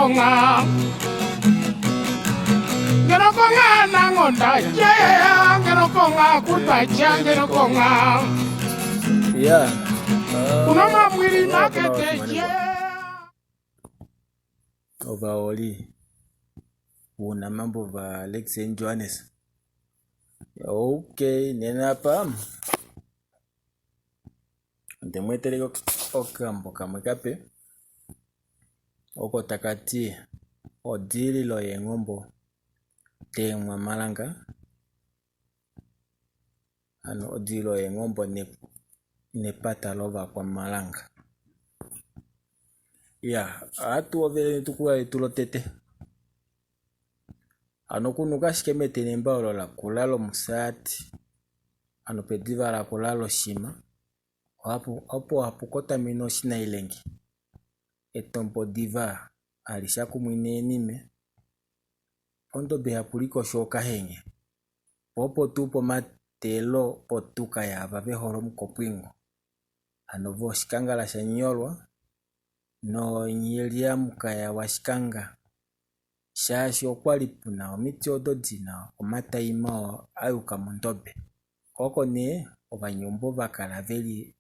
konga ngeno konga nangonda yeah ngeno konga kutwacha ngeno konga Yeah. Unoma mwili makete yeah Ovaholi vounamambo vaAlex and Johannes. Okay, nena apa onde mu etele okambo kamwe kape oko taka ti odiililo yeenghombo deemwamalanga hano odiililo yeenghombo nepata lovakwamalanga. Iya, ohatu hovele netukulwa letu lotete. Hano kunuka ashike metelemba olo lakula lomusati hano pediva lakula loshima opo hapu kotamene oshinailenge. Etombo diva hali shakumwine eenime, pondobe hapu likosho okahenge, po opo tuu pomateelo potuka yaava ve hole omukopwingo. Hano vo oshikangala shanyolwa nonyeliamukaya washikanga shaashi okwali puna omiti odo dina omatai mawa a yuka mondobe. Ko oko nee ovanyeumbo va kala veli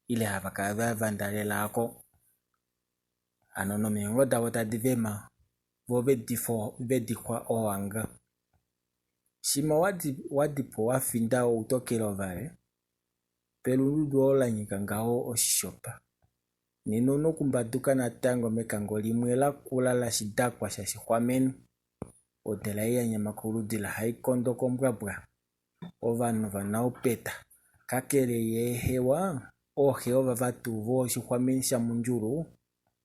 ile hava kala va vandalela oko. Hano nominghulo davo tadi vema vo vedi xwa owanga. Shima wadipo wa finda outokele ovale, pelundudu olo la nyika ngaho oshishopa. Nena ouna okumbaduka natango mekango limwe lakula lashidakwa shashixwameni. Odela ei ya nyama koludi lahaikondo kombwabwa. Ovanhu vanaupeta. Kakele yeehewa, ooxe ovava tuu vooshixwameni shaMundjulu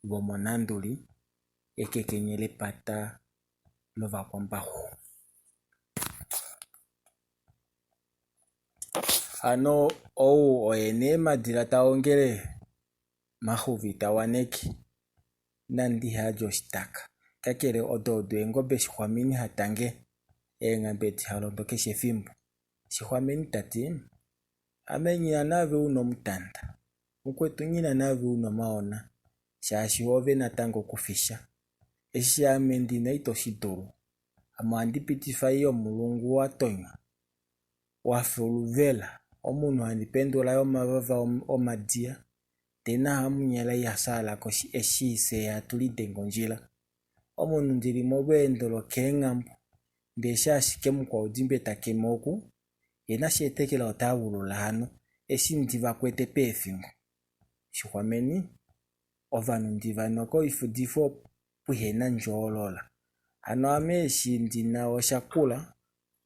vomonanduli, ekekenye lepata lovakwambaxu. Hano ou oye nee Madila ta ongele Maxuvi ta waneke nande iha li oshitaka. Kakele odo odo eengobe Shixwameni ha tange, eenghambe edi ha londo keshe efimbo. Shixwameni ta ti, Ame nghi na naave u na omutanda, mukwetu nghi na naave u na omaona, shaashi oove natango ku fi sha. Eshi ame ndi na ito shi dulu. Ame ohandi pitifa ei yomulungu wa tonywa, wa fa oluvela, omunhu handi pendula yo omavava omadiya, ndee nahamunyela iha fyaala koshi eshi fyee hatu lidenge ondjila. Omunhu ndi li molweendo lokeenghambo, ndee eshi ashike mukwaudimbe ta keme oku, ye nasheetekela ota ulula hano eshi ndi va kwete peefingo. Shixwameni, ovanhu ndi va nwa koifudifo puhena ndjoolola. Hano ame eshi ndi na osha kula,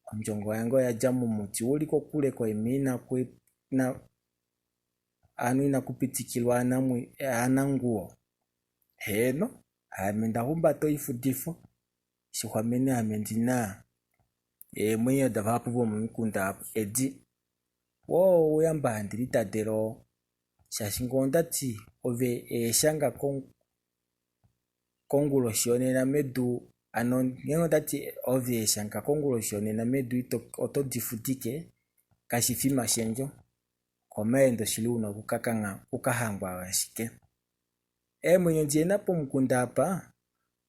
ondjongo yange oya dja momuti u li kokule koima hano inaku pitikilwa aananguwo. Heeno, ame nda humbata oifudifo, shixwameni ame ndi na eemwenyo davahapu vomomikunda edi. Woo ouyamba handi litadele oo, shaashi ngee onda ti ove eeshanga konguloshi yonena medu hano ngeenge onda ti ove eeshanga konguloshi yonena medu oto di fudike kashifi mashendjo komaendo shili una okukahangwa ashike. Eemwenyo dihena pomukunda apa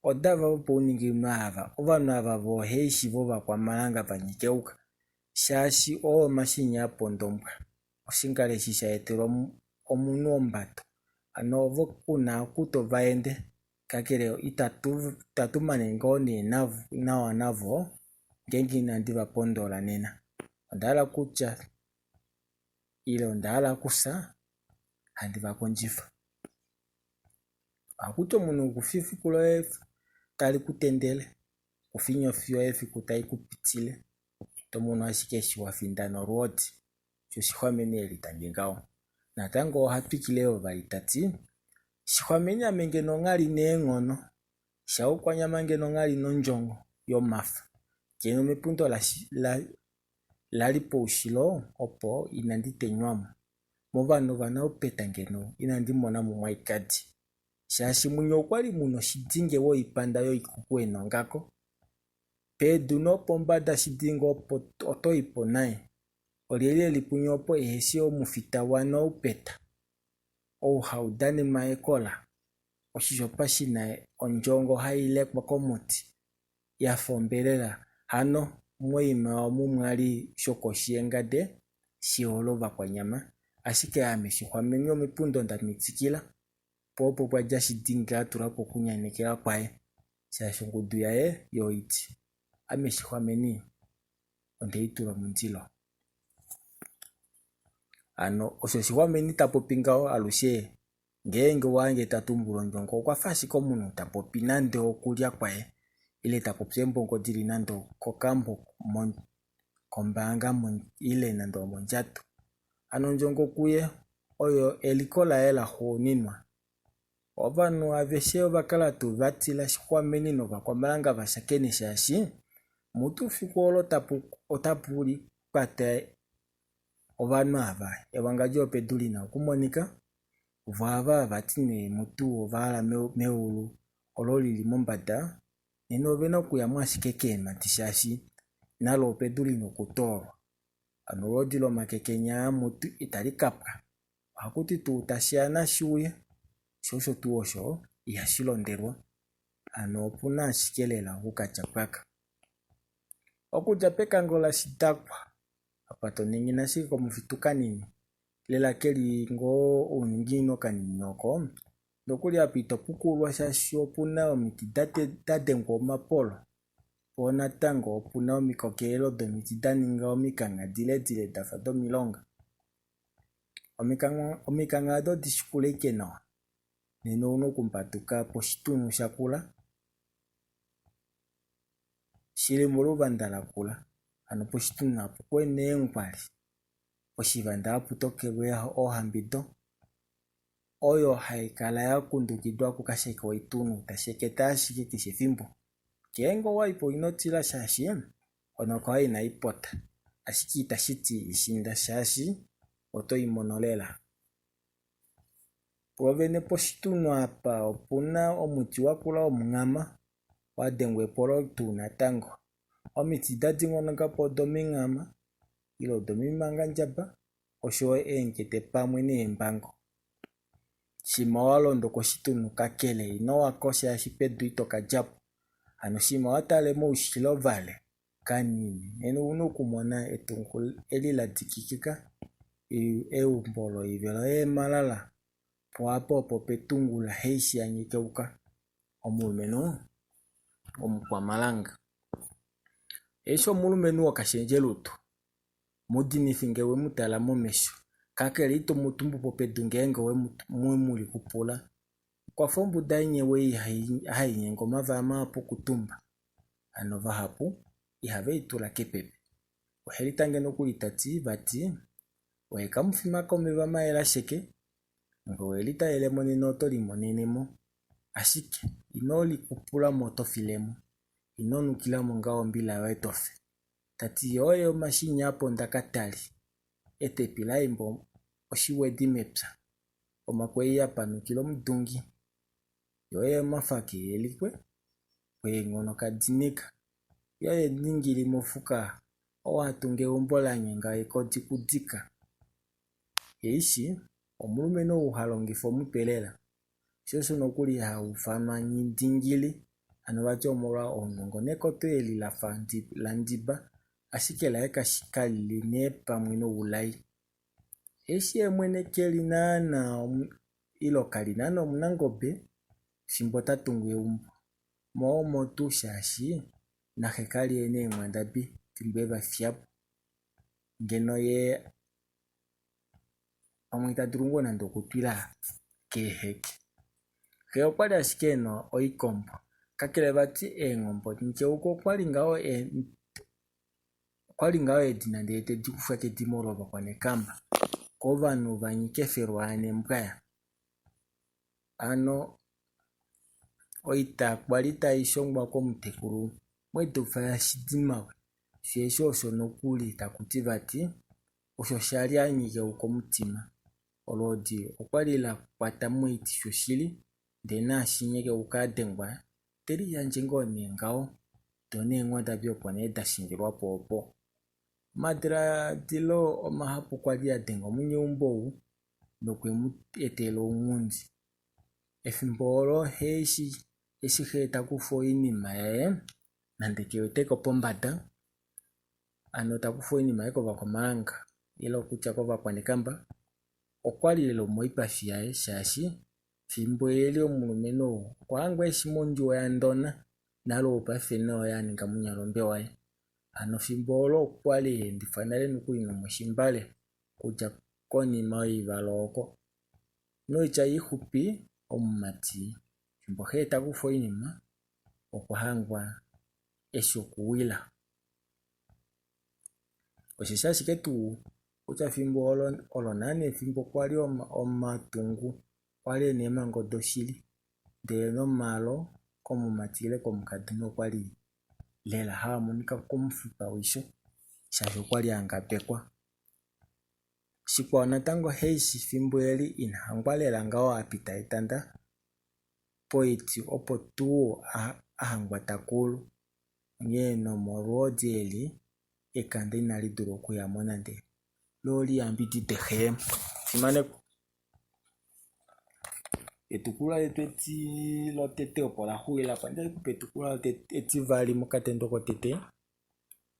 odava vopouninginino ava ovanhu ava vooheishi vovakwamalanga vanyikeuka shaashi oo omashinya apondombwa oshingale eshi sha etelwa omunhu ombato hano ovo kuna oku tovaende kakele itatu mane ngoo nee nawa navo ngeenge inandi vapondola nena ondahala okutya ile ondahala okufya handi vakondjifa. Ohakuti omunhu kufi efiku loye tali ku tendele, kufi onyofi yoye efiku tai ku pitile, oto mono ashike eshi wa findana olwoodi. Osho Shixwameni e litange ngaho. Natango oha twikile yoo vali ta ti, Shixwameni ame ngeno nghali neenghono, Shaukwanyama ngeno nghali nondjongo yomafa, ngeno mepundo la li poushilo opo inandi tenywa mo. Movanhu ovanaupeta ngeno inandi mona mo mwaikadi, shaashi munye okwali muna oshidinge woipanda yoikuku enongako. Pedu nopombada shidinge opo oto i po nai. Olyelye eli punye opo eheshi omufita wanaupeta, ou hau danenwa ekola? Oshishopa shi na ondjongo hai lekwa komuti ya fa ombelela. Hano moima omu mwa li shokoshi yengade shi hole ovakwanyama. Ashike ame Shixwameni omipundo nda mitikila po opo pwa dja Shidinge a tula po okunyanekela kwaye shaashi ongudu yaye yoiti ame Shixwameni onde i tula omundilo. Hano osho Shixwameni ta popi ngaho alushe Ngeenge owa hange ta tumbula ondjongo okwa fa ashike omunhu ta popi nande okulya kwaye ile ta popi eembongo di li nande okokambo kombaanga ile nande omondjato. Hano ondjongo kuye oyo eliko laye laxuuninwa. Ovanhu aveshe ova kala tuu va tila Shixwameni novakwamalanga va shakene shaashi mutu fiku olo otapu likwata ovanhu ava ewangadjo lopedu li na okumonika. Vo ava vati nee mutu ova hala meulu olo lili mombada, nena ovena okuya mo ashike keemhadi shaashi nalo opedu lina okutoolwa. Hano olwoodi lomakekenya aamutu itali ka pwa. Ohaku ti tuu tashi ya nashi uye, sho osho tuu osho ihashi londelwa. Hano opu na ashike lela oku ka tya pwaka. Okudja pekango laShidakwa apa to ningine ashike komufitu kanini, lela ke li ngoo ouninginino kanini oko, nokuli apa ito pukululwa shaashi opu na omiti da dengwa omapolo, poo natango opu na omikokelelo domiti da ninga omikangha diledile da fa domilonga. Omikangha odo di shikula ashike nawa, nena ouna okumbatuka poshitunhu shakula shi li moluvanda lakula, hano poshitunhu apa ope na eengwali. Poshivanda hapu tokelwa oohambido, oyo hai kala ya kundukidwa kukasheke oitunhu ta sheketa ashike keshe efimbo. Ngeenge owa i po ino tila shaashi onhoka yoye inai pota, ashike itashi ti ishinda shaashi oto i mono lela. Pwoovene poshitunhu apa opu na omuti wa kula womunghama wa dengwa epolo tuu natango. Omiti da dingonoka po odominghama ile odomimangandjaba osho yo eengete pamwe neembango. Shimha wa londo koshitunhu kakele ino wako shaashi pedu ito ka dja po. Hano shimha wa tale moushilo vale kanini nena ouna okumona etungo eli la dikikika eumbo loivelo yeemalala po apa opo petungu laHaishiyanyekeuka omulumenhu omukwamalanga. Eshi omulumenhu wokashendjelutu mudinifi ngee we mu tala momesho kakele ito mu tumbu po pedu ngeenge we mu likupula. Okwa fa ombuda yenyewe ei hai nyenge omavaya mahapu okutumba. Hano vahapu ihave i tula kepepe. Ohe litange nokuli ta ti vati oye kamufima komeva mayela sheke, ngee owe litalele mo nena oto limonene mo. Ashike ino likupula mo oto file mo. Ino nukila mo ngaho ombila yoye to fi. Ta ti ye oye omashinya a ponda katali, etepi la imba oshiwedi mepya, omakweyi a panukila omudungi. Ye oye omafake e likwe kweenghono kadinika. Ye oye Ndingili mofuka ou a tunga eumbo la nyenga ekodi kudika. Eishi omulumenhu ou ha longifa omutwe lela. Sho osho nokuli ha ufanwa Nghidingili, hano vati omolwa ounongo nekoto eli la fa landiba, ashike laye kali li nee pamwe noulai. Eshi ye mwene ke li naana ilo kali naana omunangobe fimbo ta tungu eumbo. Mo omo tuu shaashi naxe kali e na eenghwandabi fimbo e va fiya po. Ngeno ye pamwe ita dulu ngoo nande okutwila keeheke. Xe okwa li ashike e na oikombo, kakele vati eengombo Nghikeuka okwa li ngaho okwa li ngaho edina ndele te di kufwa kedimo lovakwanekamba kovanhu va nyika efelwa nembwaya. Hano oita kwa li tai shongwa komutekulu Mwetufa yaShidimawe, sho eshi osho nokuli taku ti vati osho sha li a nyika komutima. Olwoodi okwa li la kwata moiti shoshili ndee naashi Nyekeuka a dengwa te liyandje ngoo nee ngaho, do neenghwandabi opo nee da shingilwa po opo. Omadilaadilo omahapu kwa li a denga omunyeumbo ou nokwe mu etela ounghundi. Efimbo olo xe eshi eshi xe ta kufa oinima yaye nande ke weteko pombada hano ta kufa oinima yaye kovakwamalanga ile okutya kovakwanekamba okwali lela omoipafi yaye shaashi fimbo eli omulumenhu ou okwa hangwa eshi mondjuwo yandona nale ou paife nee oye aninga munyalombe waye. Hano fimbo olo okwali aendifwa nale nokuli nomoshimbale okudja konima yoivalo oko. Noitya ixupi omumati fimbo xe ta kufa oinima okwa hangwa eshi okuwila. Osheshi ashike tuu kutya fimbo olo olo naana efimbo kwali omatungu kwali ena eemhango doshili ndele nomalo komumati ile komukadona okwali lela haa monika komufipa wisho shaashi okwali angabekwa. Shikwao natango Heishi fimbo eli ina hangwa lela ngaho apita etanda poiti opo tuu ahangwa takulu onghee nomolwoodi eli ekanda inali dula okuyamo nande loo liyambidide xe. Fimanekwa. Etukulwa letu eti lotete opo la xulila po. Ohandi kupe etukulwa etivali mokatendo kotete.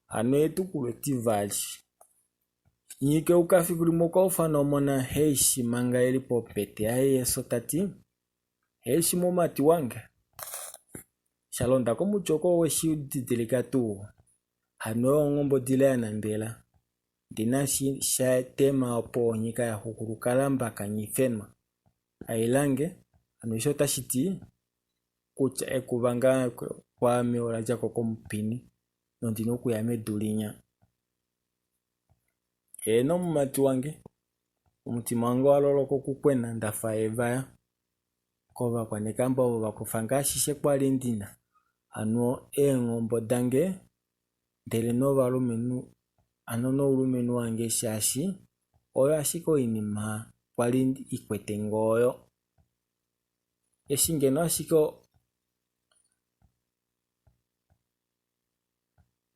Hano etukulwa etivali. Nghikeuka fiku limwe okwa ufana omona Heishi manga eli pombete yaye yefyo ta ti, Heishi mumati wange, sha londa komuti oko owe shi didilika tuu? Hano oyo ongombodile ya nambela. Ndi na shi sha tema opo onyika ya xukulu Kalamba ka Nghifenwa. Ailange, hano eshi otashi ti kutya ekuva ngaa kwaame ola dja ko komupini nondi na okuya medu linya. Heeno mumati wange, omutima wange owa loloka okukwena nda fa evaya kovakwanekamba ovo va kufa nge ashishe kwa li ndi na, hano eenghombo dange ndele novalumenhu hano noulumenhu wange shaashi oyo ashike oinima kwa li i kwete nge oyo. Eshi ngeno ashike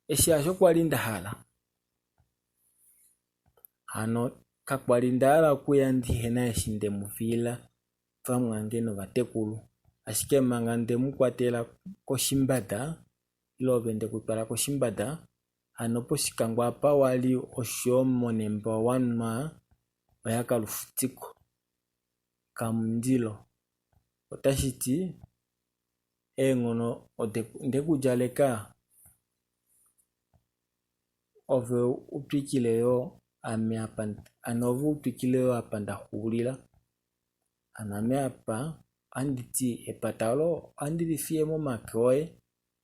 Eshi hasho kwali nda hala. Hano kakwali nda hala okuya ndihena eshi nde mu fiila vamwange novatekulu. Ashike manga nde mu kwatela koshimbada ile ove nde ku twala koshimbada, hano poshikango apa wali osho monemba wa nwa oya kalufutiko kamundilo. Otashi ti Eenghono onde ku djaleka ove u twikile yoo ame apa hano ove u twikile yoo apa nda xuulila. Hano ame apa ohandi ti epata olo ohandi li fiye momake oye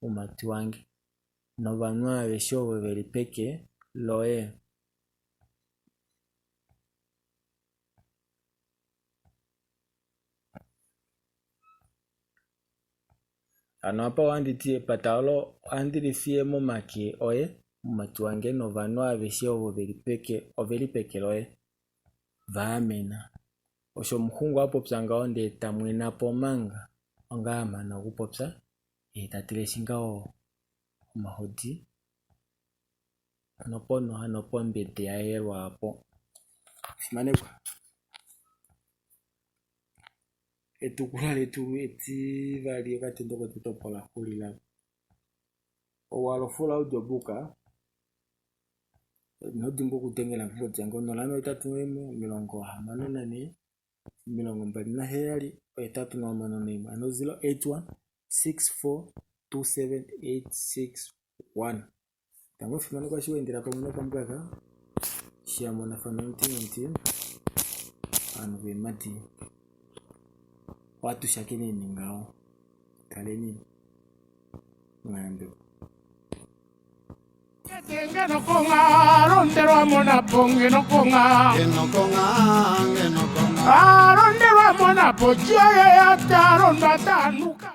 mumati wange novanhu aveshe ovo veli peke loye. Hano apa ohandi ti epata olo ohandi li fiye momake oye, mumati wange novanhu aveshe ovo veli peke oveli peke loye. Va amena. Osho omuxungu a popya ngaho ndee ta mwena po manga onga a mana okupopya yee ta tileshi ngaho omahodi noponho hano pombete yaye lwaapo. Fimanekwa. Etukulwa letu etivali okatendo kotete opo la xulila. Owalofula udobuka ino dimbwa okudengela kongodi yange 081 64 27 861 hano 081 64 27 861. Tango fimanekwa eshi wa endela pamwe nokambwaka eshi ya monafana omuti nomuti ovanhu veemhadi ohatu shakeneni ngaho kaleni mwayambekwa. Alondelwa mona po joye atalondwa tanuka.